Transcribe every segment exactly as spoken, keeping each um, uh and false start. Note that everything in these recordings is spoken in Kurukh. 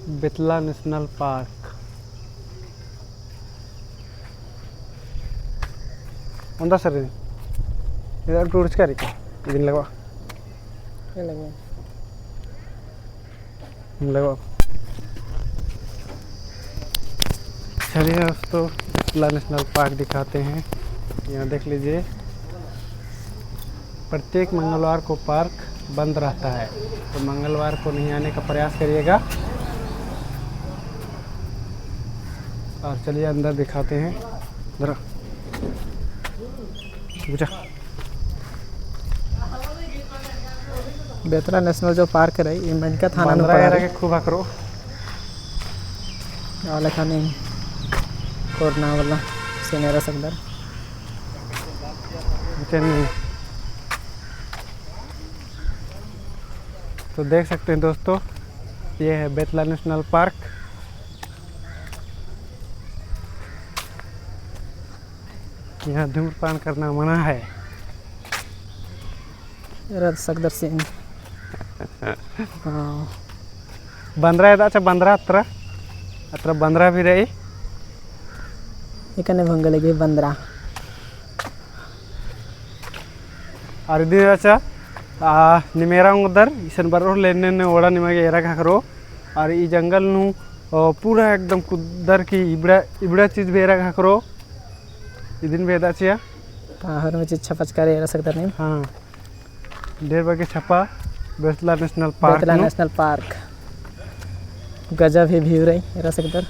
बेतला National Park। ओन्दा सर, इधर टूरिस्ट का रिका, इदिन लगवा। ये लगवा। लगवा। चलिए दोस्तों, बेतला National Park दिखाते हैं। यहाँ देख लीजिए, प्रत्येक मंगलवार को पार्क बंद रहता है, तो मंगलवार को नहीं आने का प्रयास करिएगा। और चलिए अंदर दिखाते हैं। जरा बुझा। बेतला National जो पार्क रई, ई मेनका थाना नू बंदरा पड़ा एरा रई। के खूब हकरो। और लेखा नहीं, कोरोना वाला सीन एरा सकदर। तो देख सकते हैं दोस्तों, ये है बेतला National Park। यहाँ धूम्रपान करना मना है। एरा सकदर सीन। हाँ। बंदरा एदा, अच्छा, बंदरा अत्रा, अत्रा बंदरा भी रई। इकने भंग लगे बंदरा। और इदिन अच्छा, आ, निमेरा उंगदर, इसन बरओर लेने ने ओड़ा निमा गे एरा घाघरो। और ई जंगल नू, ओ, पूरा एकदम कुद्दर की इबड़ा, इबड़ा चीज भी एरा घाघरो। इदिन भी एदा चिया। हाँ, हर में चीज छपचका रे एरा सकदर नहीं। हाँ। ढेर बग्गे छपा बेतला National Park बेतला नू। National Park। गजब ही view रई, एरा सकदर।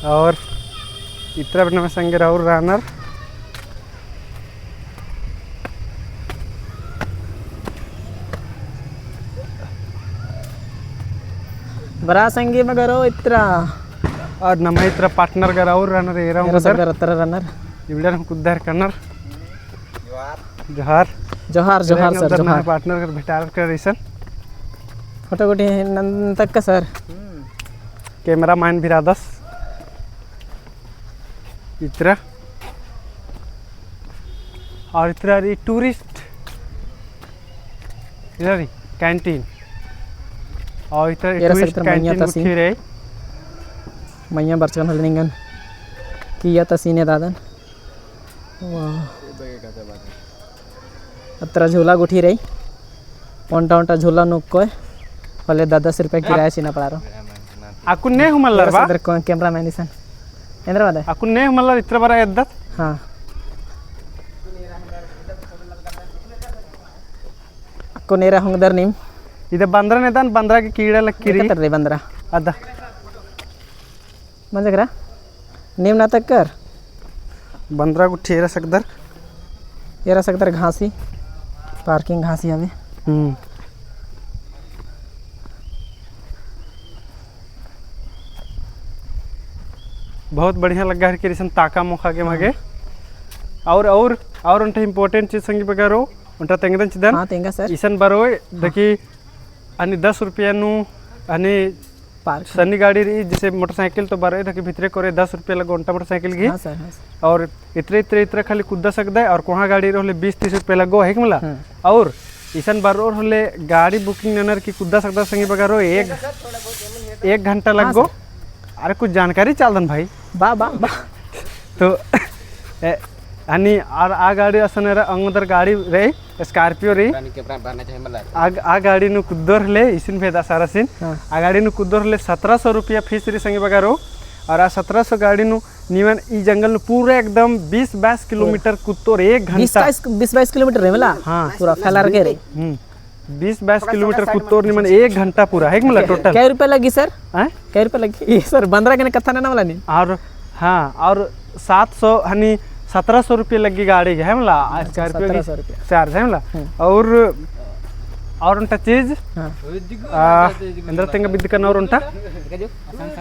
और इतरा भी नम्है संगे रअउर रअनर। बरआ संगी मगर ओ इतरा। और नम्है इतरा partner गा रअउर रअनर एरा एरा उंगदर। सकदर अतरा रअनर। इबड़ा नम कुद्दर कनर। जोहार। जोहार, जोहार एरा सर, उंगदर नम्है जोहार। Partner कर भेटार कर इसन। फोटो गुट्ठी नन तक का सर। Cameraman भी रअदस। इतरा। और इतरा रई tourist। इधर ही canteen। और इधर एरा tourist सकदर मइय्याँ canteen तसी। गुट्ठी रई। मइय्याँ बरचकन होले निंगन। किइय्या तसीन एदादन। वाह। अतरा झूला गुट्ठी रई। ओन्टा ओन्टा झूला नू ओक्कोय। होले दस दस रुपया किराया चिअना पड़ारो। अक्कुन ने हूँ मल्लर एरा बा? सकदर को-, cameraman इसन। एन्दरा बअदय? अक्कुन ने हूँ मल्लर इतरा बरआ एद्दत? हाँ। अक्कुन एरा उंगदर नीम। इदा बंदरा नेदन, बंदरा गे कीड़ा लक्की रई। एका तरा रई बंदरा? अदा। मजा करा? नीम ना तक्कर? बंदरा गुट्ठी एरा सकदर। एरा सकदर घासी। Parking घासी हवे। हम्म। बहुत बढ़िया लग्गा हर के इसन ताका मोखा गे मगे। हाँ। और, और, और ओन्टा important चीज संगी बगरो, ओन्टा तेंगदन चिदन। हाँ, तेंगा सर। इसन बरओय, हाँ। देखी, अनि दस रुपया नू, अनि park सन्नी गाड़ी रई, जैसे motorcycle तो बरओय, देखी भितरे कोरे दस रुपया लग्गो ओन्टा motorcycle गे। हाँ सर, हाँ सर। और इतरे, इतरे, इतरे खाली कुद्दा सकदय, और कोहाँ गाड़ी रओ होले बीस तीस रुपया लग्गो, है कि मला? हम्म। और इसन बरओर होले गाड़ी booking ननर की कुद्दा सकदय संगी बगरो, एक, एक घंटा हाँ लग्गो। सर। अरे कुछ जानकारी चालदन भाई। बा, बा, बा। तो, ए, अनि आर आ गाड़ी असन एरा उंगदर गाड़ी रई, Scorpio रई। रानी के प्राण बारना चाहे मला। आ, आ गाड़ी नू कुद्दोर होले, इसिन भेदा सारा सीन। हाँ। आ गाड़ी नू कुद्दोर होले सत्रह सौ रुपया fees रई संगी बगरो। और आ सत्रह सौ गाड़ी नू निमन ई जंगल नू पूरा एकदम बीस बाईस किलोमीटर कुत्तोर एक घंटा। बीस बाईस, बीस बाईस किलोमीटर रई मला? हाँ। पूरा फैलार के रई। हम्म। बीस बाईस किलोमीटर कुत्तोर निमन एक घंटा पूरा, है कि मला, total? कै रुपया लग्गी सर? हैं? कै रुपया लग्गी? ई सर, बंदरा के ने कत्था नना मला नी। और, हाँ, और सात सौ, हनी सत्रह सौ रुपया लग्गी गाड़ी के, है मला? हाँ, Scorpio की सत्रह सौ रुपया। Charge, है मला? हम्म। और, और ओन्टा चीज, हाँ। आ, एन्दरा तेंगा बिद्दकन और ओन्टा?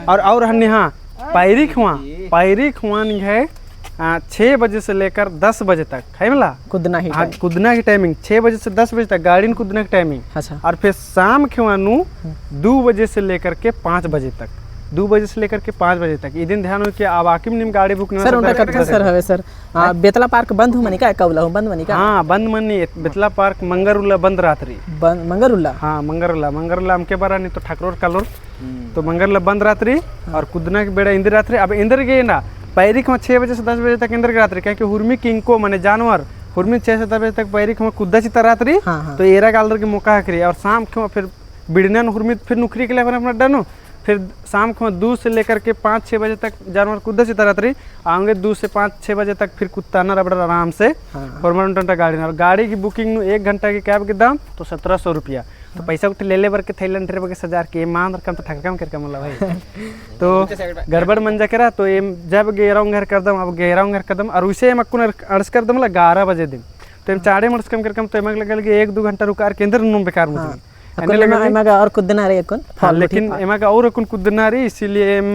और, और हनी, हाँ, पैरी खुआ, पैरी खुआ निंग्है, आ, छः बजे से लेकर दस बजे तक, है मला? कुद्दना ही हाँ, time। कुद्दना ही timing, छः बजे से दस बजे तक गाड़ीन कुद्दना की timing। अच्छा। और फिर शाम खेवा नू हम्म। दो बजे से लेकर के पाँच बजे तक। दू बजे से लेकर के पाँच बजे तक। इदिन ध्यान हो कि अब आकिम नीम गाड़ी book नना सर, ओन्टा सकदर। कत्था सर हवे सर। आ, हैं? बेतला park बंद हूँ मनी का? एका उल्ला हूँ बंद मनी का? हाँ, बंद मनी। बेतला park मंगर उल्ला बंद रात रई। बंद, मंगर उल्ला? हाँ, मंगर उल्ला। मंगर उल्ला अमके बरा नी तो ठकरोर कालोर। हम्म। तो मंगर उल्ला बंद रात रई। हाँ। और कुद्दना के बेड़ा एन्देर रात रई। अब एन्देर गे ना, पैरी ख़म्मा छः बजे से दस बजे तक एन्देर गे रात रई। काहे कि हुरमी किंको, माने जानवर, हुरमी छः से दस बजे तक पैरी ख़म्मा कुद्दा चिता रात रई। हाँ, हाँ। तो एरा गे आलर गे मौका हकरी। और शाम ख़म्मा फिर बिड़नन हुरमी फिर नुखरी के लिए अपन अपन अड्डा नू, फिर शाम ख़म्मा दू से लेकर के पाँच छः बजे तक जानवर कुद्दा चिता रात रई, आंगे दू से पाँच छः बजे तक फिर कुत्ता ना रबड़ा आराम से। हाँ। होरमर ओन्टा गाड़ी ना, और गाड़ी की booking नू एक घंटा की cab की दाम तो सत्रह सौ रुपया। तो हाँ। पैसा उठे ले ले बर के थैलन ढेर बगे सजार के, मान रकम तो ठकरकम केरकम मला भाई। तो गड़बड़ मंजा केरा, तो एम जब गे एरा ओंगहर करदम, अब गे एरा ओंगहर करदम, और उसे एम अक्कुन अंड़स करदम मला ग्यारह बजे दिम। तो एम हाँ। चाड़े अंड़सकम केरकम, तो एमा गे लगल कि एक दू घंटा रुकार के एन्देर नू बेकार हाँ। मुझे। अक्कुन एन्ने लगे एमा, एमा गा और कुद्दना रई अक्कुन, हाँ, लेकिन एमा गा और अक्कुन कुद्दना रई, इसीलिए एम,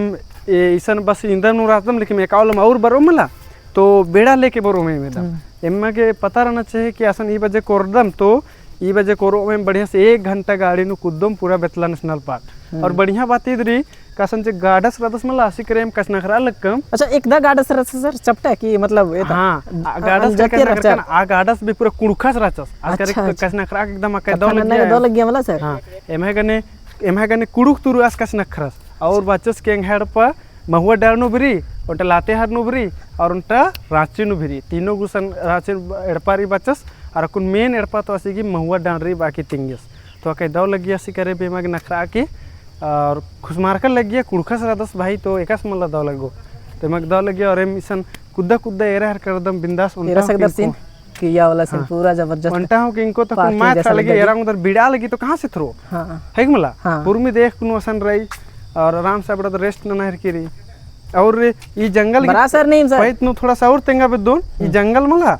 ए, इसन बस इन्दा नू रहतम, लेकिन एकाउलम और बरो मला, तो बेड़ा लेके बरो में एकदम। हम्म। एमा गे पता रहना चाहिए कि असन ई बजे कोरदम, तो ई बजे कोरो में बढ़िया से एक घंटा गाड़ी नू कुद्दम पूरा बेतला National Park। हम्म। और बढ़िया बात ईद रई, कासन जे गाडस रदस मला आसी करे एम कछनखरआ लक्कम। अच्छा, एकदा गाडस रदस सर, चपटा की मतलब एता? हाँ, आ, आ, गाडस जतिया कछनखरकन, रहचा। आ गाडस भी पूरा कुँड़ुख़स रहचस। आस करे अच्छा, अच्छा। कछनखरआ के एकदम अक्का कत्था दव नन्ना लग्गिया। दव लग्गिया मला सर? हाँ, एम्है गने, एम्है गने कुँड़ुख़ तुरुआस कछनखरस। और बाचस कि एंग्है एड़पा महुआ डाँड़ नू भी रई, ओन्टा लातेहार नू भी रई, और ओन्टा राँची नू भी रई। तीनों गुसन राँची एड़पा रई बाचस, और अक्कुन main एड़पा तो आसी कि महुआ डाँड़ रई बाकी तिंगियस। तो अक्का दव लग्गिया आसी करे भी एमा गे नखरआ के, और खुसमारकन लग्गिया, कुँड़ुख़स रदस भाई, तो एकासे मला दव लग्गो। तो एमा गे दव लग्गिया, और एम इसन कुद्दा कुद्दा एरा हर करदम बिंदास। एरा ओन्टा हूँ सकदर किंको। Scene, किया वाला scene हाँ। पूरा जबरदस्त। ओन्टा हूँ किंको तो parking कुन माय जैसा था लगे, लग्गा एरा एकदम। उधर बिड़ा लगी तो कहाँ से थ्रो? हाँ। है कि मला? हाँ। उर्मी देख कुन वसन रई, और आराम से अबड़ा rest नना हर की रई। और ई जंगल की बड़ा सर नहीं सर। पैत नू थोड़ा सा और तेंगा बेद्दोन, ई हम्म। जंगल मला,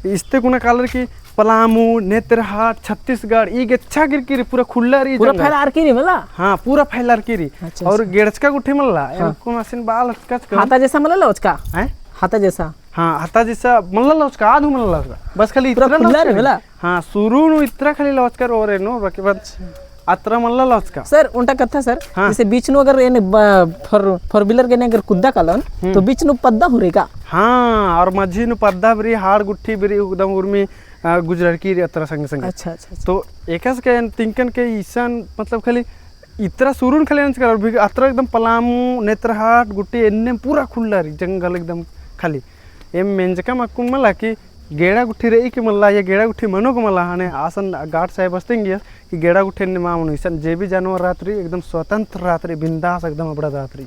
इस्ते कुना कालर की पलामू, नेतरहाट, छत्तीसगढ़, ई गेच्छा गिर की रई, पूरा खुल्ला रई पूरा जंगल। फैलार की रई मला? हाँ, पूरा फैलार की रई। अच्छा, और अच्छा। गेड़चका गुट्ठी मला, हाँ। एम कुन असिन बाल हचका हचका। हाता जैसा मला लौचका? हैं? हाता जैसा? हाँ, हाता जैसा मला लौचका, आधु मला लौचका। बस खाली पूरा इतना खुल्ला लौचका रई रई। मला? हाँ, सुरु नू इतना खाली लौचका रई, और एनो, बाकी बाद अच्छा। अतरा मला लौचका। सर, ओन्टा कत्था सर, हाँ। जैसे बीच नू अगर एन ब-, four, four wheeler गने अगर कुद्दा कालोन, हम्म। तो बीच नू पद्दा हूँ रई का? हाँ, और मझी नू पद्दा भी रई, हाड़ गुट्ठी भी रई, एकदम उर्मी, आ, गुजरकी रई अतरा संगे संगे। अच्छा, अच्छा, अच्छा। तो एकासे के एन तिंकन के इसन, मतलब खाली इतरा सुरुन खाली एन चिकर, और भी अतरा एकदम पलामू, नेतरहाट, गुट्ठी एन्ने पूरा खुल्ला रई, जंगल एकदम खाली। एम मेंजकम अक्कुन मला कि गेड़ा गुट्ठी रई की मला, या गेड़ा गुट्ठी मनो की मला, हने आसन गार्ड साहेबस तिंगियस कि गेड़ा गुट्ठी एन्ने मा मनो, इसन जे भी जानवर रहत रई, एकदम स्वतंत्र रहत रई, बिंदास एकदम अबड़ा रहत रई।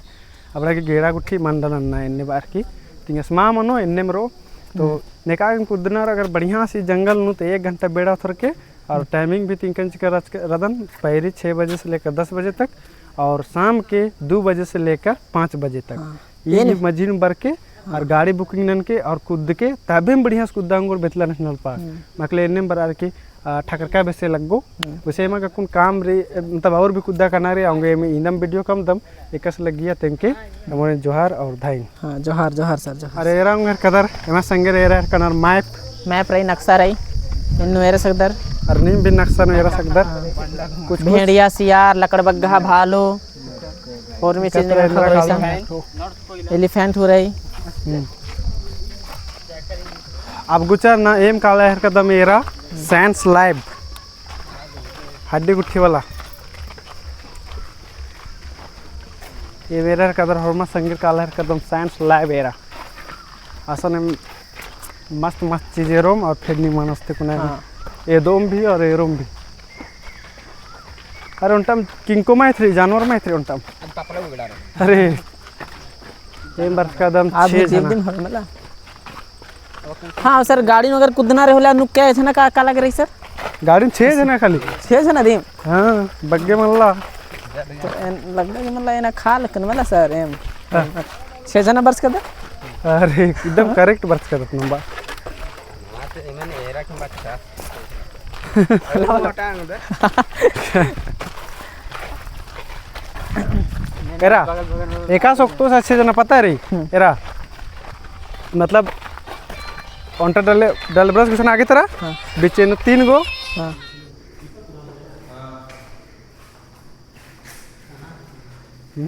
अबड़ा की गेड़ा गुट्ठी मंडा नन्ना एन्ने बअर की, तिंगियस मा मनो, एन्ने मरो। तो हम्म। नेका कुद्दना रई अगर बढ़िया से जंगल नू तो एक घंटा बेड़ा थोर के, और हम्म। Timing भी तिंकन चिकर रदन, पैरी छः बजे से लेकर दस बजे तक, और शाम के दो बजे से लेकर पाँच बजे तक। हाँ। ई एन मझी नू बरके, हाँ। और गाड़ी booking ननके और कुद्दके, तबे एम बढ़िया से कुद्दा ओंगोर बेतला National Park। हम्म। मकले एन्ने बरअर की, आ, ठकरका बेसे लग्गो। हम्म। वैसे एमा गा कुन काम रई, मतलब और भी कुद्दा कना रई, औंगे एम इन्दम video कमदम, एकासे लग्गिया तेंगके, एमन जोहार और धाइन। हाँ, जोहार, जोहार सर, जोहार। अरे एरा ओंगहर कदर, एमा संगे एरा कनर map। Map रई, नक्शा रई, एन्नु एरा सकदर। अरे नीम भी नक्शा नू एरा सकदर। हाँ। कुछ, कुछ। भेड़िया, सियार, लकड़बग्घा, भालू, और भी चीज नू एरा सकदर। Elephant हूँ रई। हम्म। अब गुचर ना एम काला एरा कदम एरा, Science Lab। हड्डी गुट्ठी वाला। एम एरा कदर होरमा संगे काला एरा कदम Science Lab एरा। असन एम मस्त मस्त चीज एरोम और फिर निमन अस्ते कुना हाँ। एदोम भी और एरोम भी। अरे ओन्टम किंको माय थ्री, जानवर माय थ्री ओन्टम। अरे। एम बरचका दम आप छे भी जेब जना। दिन हमें मला। हाँ सर, गाड़ी नू अगर कुद्दना रई होले, नुक क्या एथना का, का लग रई सर? गाड़ी नू छे जना खाली। छे जना दिम? हाँ, बग्गे मल्ला। तो एन, लग्गा कि मल्ला एना खा लेकिन मला सर, एम। हाँ। छे जना बरचका दे? अरे, एकदम correct बरचका दे नंबर। एरा, एकासे ओक्तोस छे जना पता रई? हम्म। एरा, मतलब, ओन्टा डले, डले बरस गुसन आगे तरा? हाँ। बीचे नू तीन गो। हाँ। हम्म।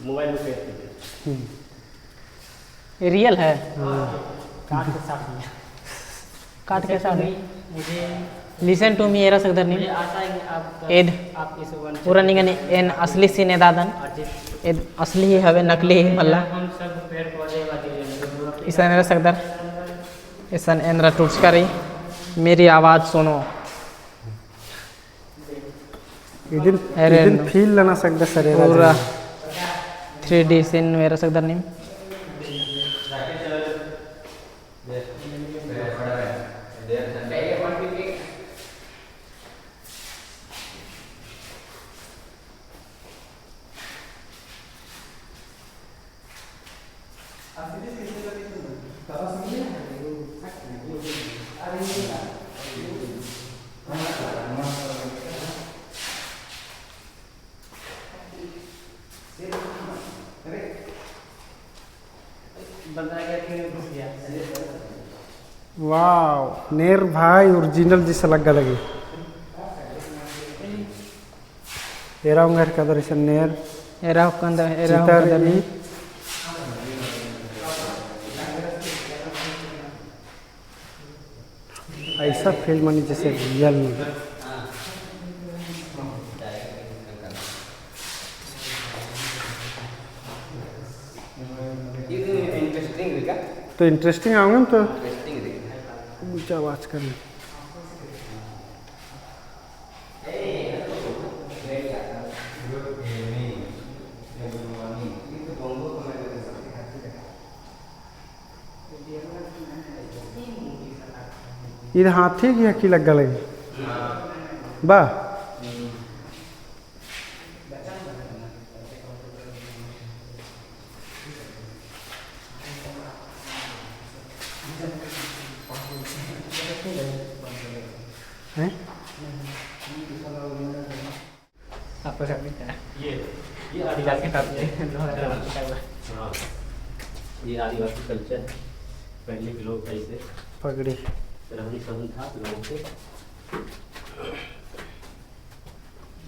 मोबाइल में कैद कीजिए। हम्म। ये रियल है? हाँ। काट के साफ नहीं। काट के साफ नहीं। Listen to me, एरा सकदर नीम। एद पूरा निंगन एन असली scene एदादन। एद असली ही हवे, नकली ही मल्ला। इसन एरा सकदर, इसन एन्दरा टूड़चका रई, मेरी आवाज़ सुनो। इदिन, अरे इदिन नो। Feel नना सकदर सर, एरा पूरा जरा। Three D scene एरा सकदर नीम। वाओ, नेर भाई original जैसा लग्गा लगी। एरा ओंगर कदर इसन नेर। एरा ओंगर, एरा चितर ओंगर ई। ऐसा feel मनी जैसे real में। तो interesting आऊँगा तो। ऊँचा आवाज करना। इद हाथी की हकी लग्गा लगी। बा। हैं? आपको सब मिलता है। ये, ये आदिवासी culture है। हाँ। ये आदिवासी culture है। पहले के लोग कैसे पगड़ी। रहन सहन था लोगों के।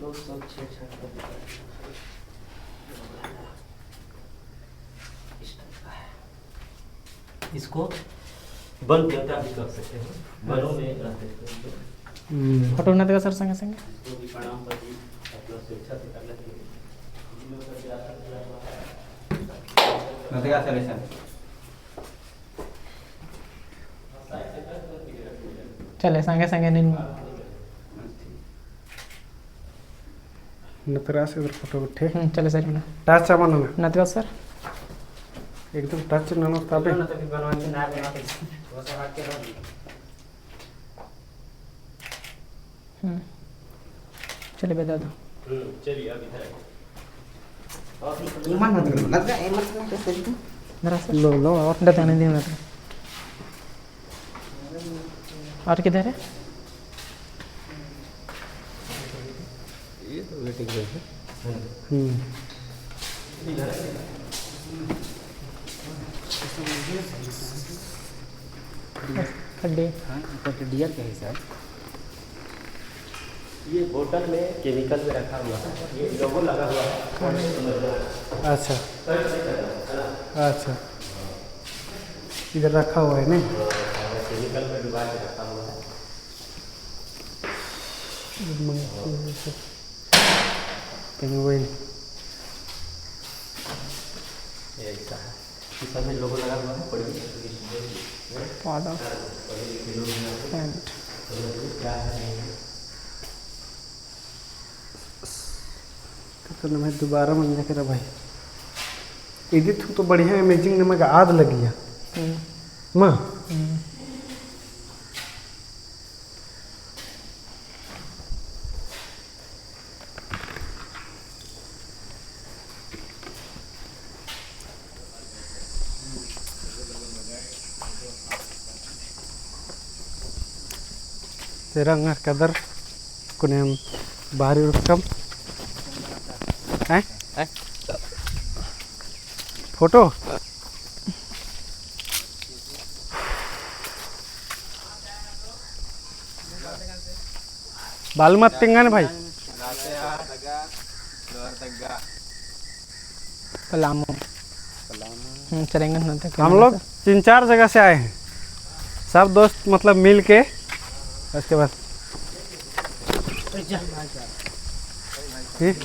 लोग सब छेड़छाड़ कर देते हैं। इस type का है। इसको वन देवता भी कह सकते हैं, वनों में रहते हैं। हम्म। फोटो नतगा सर संगे संगे। इसको भी प्रणाम कर दी, अपना स्वेच्छा से करना चाहिए। नतगा सर ऐसा। चले, संगे संगे नीन। नतरा से उधर फोटो उठे। हम्म, चले सर, ना। Touch आवा ना। नतरा सर। एकदम touch ना, ना, तबे। ना, तो फिर बनवा के ना, बना के। हम्म। चले, बता दो। हम्म, चलिए, अभी है। ईमान नतरा, नतरा, ए मत ना, कैसे दी? नतरा सर। लो, लो, और। नतरा नहीं दी, नतरा। और किधर है? ये तो waiting room है। हम्म। खड्डे। हाँ, ऊपर के deer का है शायद। ये bottle में chemical में रखा हुआ है, ये logo लगा हुआ है। अच्छा। अच्छा। इधर रखा हुआ है, नहीं? Chemical में डुबा के रखा हुआ है। Penguin। ये ऐसा है। इस पर logo लगा हुआ है, पढ़िए। Father and। तो नम्है दुबारा मंजा केरा भाई। Edit हूँ तो बढ़िया, amazing नमक आद लगिया। हम्म। माँ। हम्म। तेरा अंगर कदर कुने हम बाहरी उरकम। हैं? हैं? फोटो? बालू मत तिंगन भाई। पलामू। हम्म, चलेंगे ना तो हम लोग तीन चार जगह से आए हैं, सब दोस्त मतलब मिल के। उसके बाद ठीक।